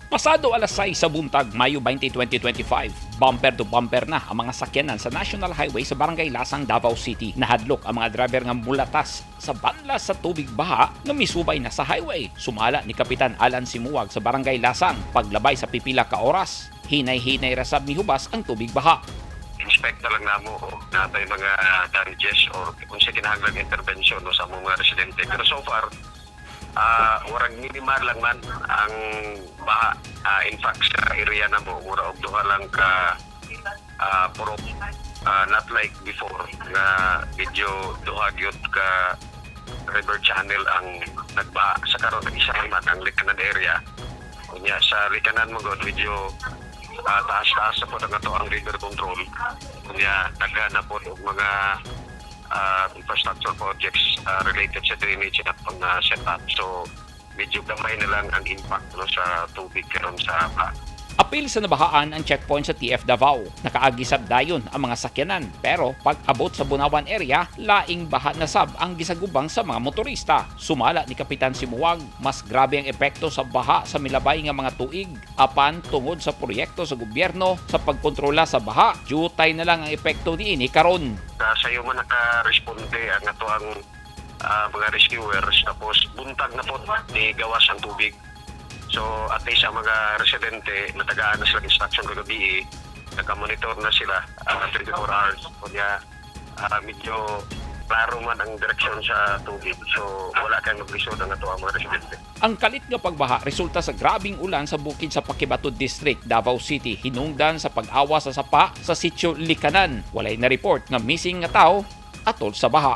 Pasado alas 6 sa buntag, Mayo 20, 2025, bumper to bumper na ang mga sakyanan sa National Highway sa Barangay Lasang, Davao City. Nahadlok ang mga driver nga mulatas sa banlas sa tubig baha nga misubay na sa highway. Sumala ni Kapitan Alan Simuwag sa Barangay Lasang, paglabay sa pipila ka oras, hinay-hinay ra sab mihubas ang tubig baha. Inspect na lang namo o natay mga damages or kung sa kinahanglang intervention, no, sa mga residente. Pero so far, warag minimal lang man ang baha. In fact, sa area namo, mura og duha lang ka purok. Not like before nga medyo duha gyud ka river channel ang nagbaha. Sa karon, isa lang man ang Likanan area. Unya sa Likanan mo god, medyo taas-taas na po ang ato ang river control. Unya daghan na po og mga infrastructure projects related sa drainage at pang setup. So medyo gamay na lang ang impact, no, sa tubig karon sa baha. Apil sa nabahaan ang checkpoint sa TF Davao. Nakaagi sab dayon ang mga sakyanan, pero pag abot sa Bunawan area, laing baha na sab ang gisagubang sa mga motorista. Sumala ni Kapitan Simuwag, mas grabe ang epekto sa baha sa milabay nga mga tuig. Apan tungod sa proyekto sa gobyerno sa pagkontrola sa baha, jutay na lang ang epekto niini karon. Sayo man naka-responde ang ato ang mga rescuers, tapos buntag na po ni gawas ang tubig. So at least ang mga residente, natagaan na sila instruction kagabi, naka-monitor na sila 24 hours. Kunya medyo klaro man ang direksyon sa tubig. So wala kang maglisod ang ato ang mga residente. Ang kalit nga pagbaha resulta sa grabing ulan sa bukid sa Paquibato District, Davao City, hinungdan sa pag-awa sa sapa sa sitio Likanan. Walay na report nga missing nga tao atol sa baha.